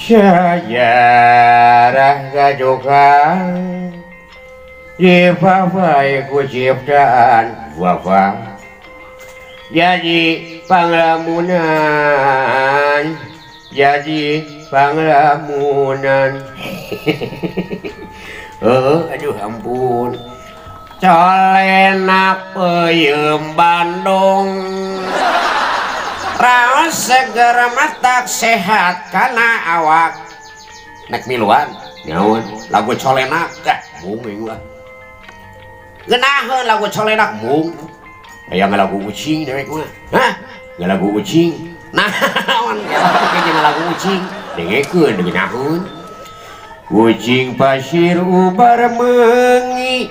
Sejarah gajukan dipafai ku ciptaan wafa jadi panglamunan, jadi panglamunan. Aduh ampun. Colenak peuyeum Bandung raos seger matak sehat kana awak. Nek miluan nyaun lagu colenak teh mung ieu lah. Ngeunaheun lagu colenak mung. Aya ngalagu ucing dewek mah. Hah? Ngalagu ucing. Naon ge ngalagu ucing? Dengekeun ngeunaheun. Ucing pasir ubar meungi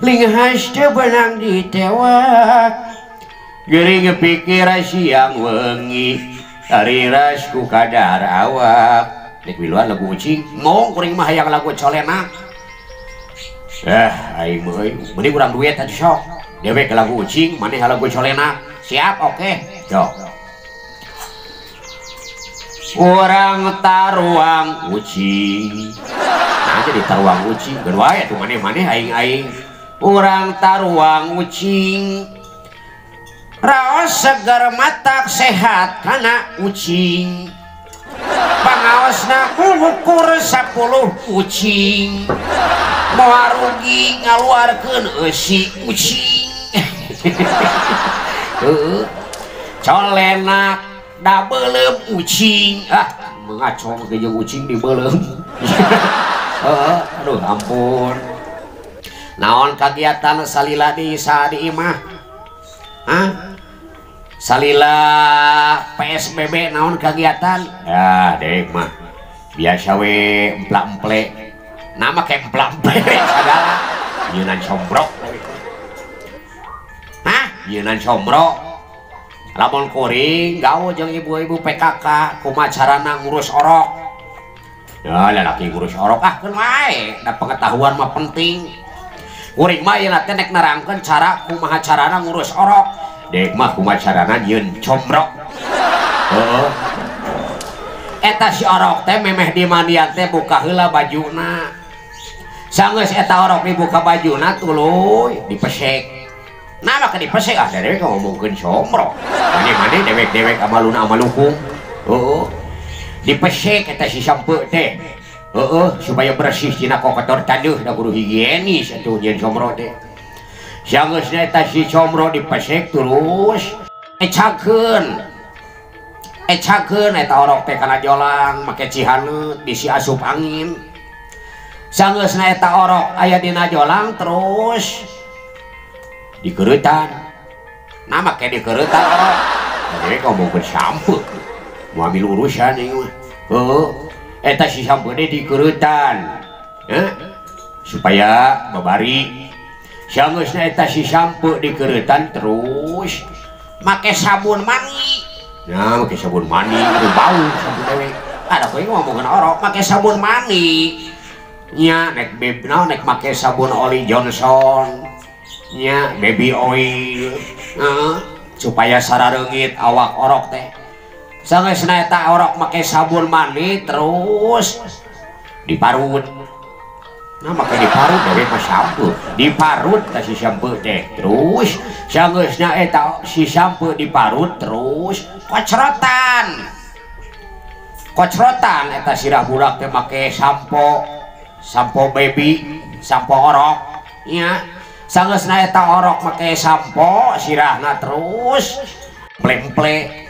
linghas teu benang ditewak. Geuring pikir siang wengi tariras ku kadar awak. Nek miluan lagu ucing mong kuring mah hayang lagu colenak. Aing mah euy mending urang duet atuh sok. Dewek lagu ucing maneh lagu colenak. Siap oke. Sok. Urang taruang ucing. Nah jadi taruang ucing geun wae atuh maneh-maneh aing-aing. Urang taruang ucing raos seger matak sehat kana ucing. Pangaosna ngukur 10 ucing. Moal rugi ngaluarkeun eusi ucing. Heueuh. Colenak da beuleum ucing. Ah, mengacong ge jeung ucing dibeuleum. Heeh, aduh ampun. Naon kagiatan salila di saadi imah? Hah? Salila PSBB naon kagiatan? Ya, dek mah biasa we emplak-emplek. Nama kayak emplak-emplek sagala. Nyeunan combrok. Hah? Nyeunan combrok. Lamun kuring gaul jeung ibu-ibu PKK kumaha carana ngurus orok. Ya, lalaki ngurus orok ah keun wae, da pengetahuan mah penting. Kuring mah ieu teh nek nerangkeun cara kumaha carana ngurus orok. Dek mah kumaha carana nyieun combrok. Heeh. Eta si orok teh memeh dimandian teh buka heula bajuna. Sanggeus eta orok dibuka bajuna tuluy dipesek. Nah maka dipesek ah dewek ngomongkeun combrok. Mane-mane dewek-dewek amaluna amalukung. Heeh. Dipesek eta si sampeu teh. Heeh, supaya bersih tina kokotor tadeuh da kudu higienis atuh nyieun comro teh. Sanggeusna eta si comro dipesek terus ecakeun. Ecakeun eta orok teh kana jolang make cihaneut bisi asup angin. Sanggeusna eta orok aya dina jolang terus dikereutan. Nah make dikereutan orok. Dewek ngomongkeun sampeu. Moal urusan ieu mah. Heueuh. Eta si sampeu teh dikereutan. Heh? Supaya babari. Sanggeusna eta si sampeu dikereutan terus make sabun mani. Nah, make sabun mani kudu bau sabun dewek. Ada kowe ngomongkeun orok make sabun mani. Nya nek beb naon nek make sabun oli Johnson. Nya baby oil. Heeh, supaya sarareungit awak orok teh. Sanggeusna eta orok make sabun mani terus diparut. Nah make diparut dewek mah sampeu. Diparut ka si sampeu teh. Terus sanggeusna eta si sampeu diparut terus kocrotan. Kocrotan eta sirah budak teh make sampo, sampo baby, sampo orok. Nya sanggeusna eta orok make sampo sirahna terus ple-ple.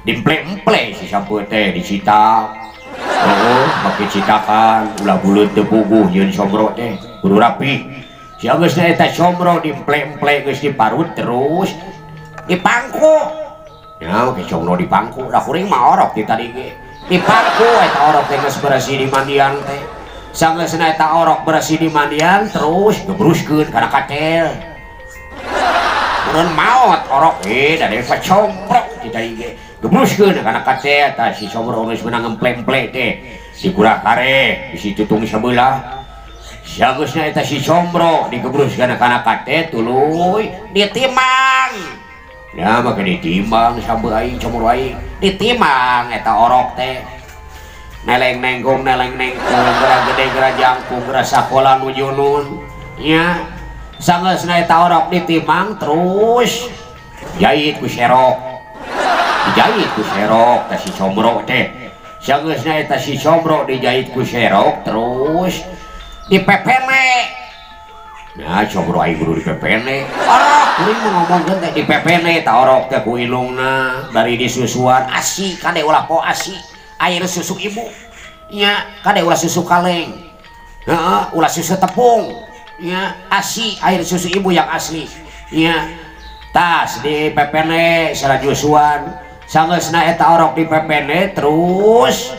Dimple-emple si sampeu teh dicitak. Oh, make citakan ulah buleut teu puguh nyieun comro teh kudu rapi. Sanggeusna eta comro dimple-emple geus diparut terus dipangku. Ya, make comro dipangku. Da kuring mah orok ti tadi ge. Dipangku eta orok teh geus beresih di mandian teh. Sanggeusna eta orok beresih di mandian terus gebruskeun kana katel. Urang maot orok da dewek mah combrok ti tadi ge. Gebruskeun kana katel tah si comro geus meunang ngemple-emple teh. Dikurak kare bisi tutung sabelah. Sanggeusna eta si comro digebruskeun kana katel tuluy ditimang. Ya make ditimbang sambe aing comro aing ditimbang eta orok teh. Neleng nengkung geura gede geura jangkung geura sakola nu junun. Nya sangeusna eta orok ditimbang terus jahit ku serok. Dijahit ku serok teh si comro teh. Sangeusna eta si comro dijahit ku serok terus dipepene. Nah, comro aing kudu dipepene. Orok kuring mah ngomongkeun teh dipepene ta orok teh ku ilungna bari disusuan asi kade ulah po asi air susu ibu. Nya kade ulah susu kaleng. Heeh, ulah susu tepung. Nya asi air susu ibu yang asli. Nya tas dipepene salajusuan. Sangeusna eta orok dipepene terus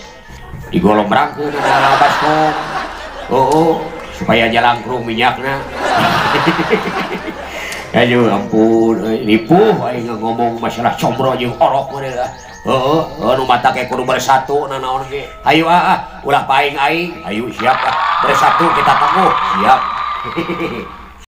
digolombrangkeun kana baskom. Oh, supaya jalangkrung minyakna. Aduh ampun, ripuh aing ngomong masalah combro jeung orok mah deui. Heeh, nu mata ke kudu bersatu nanaon ge. Hayu ah, ulah paing aing. Hayu siap ah. Bersatu kita teguh. Siap.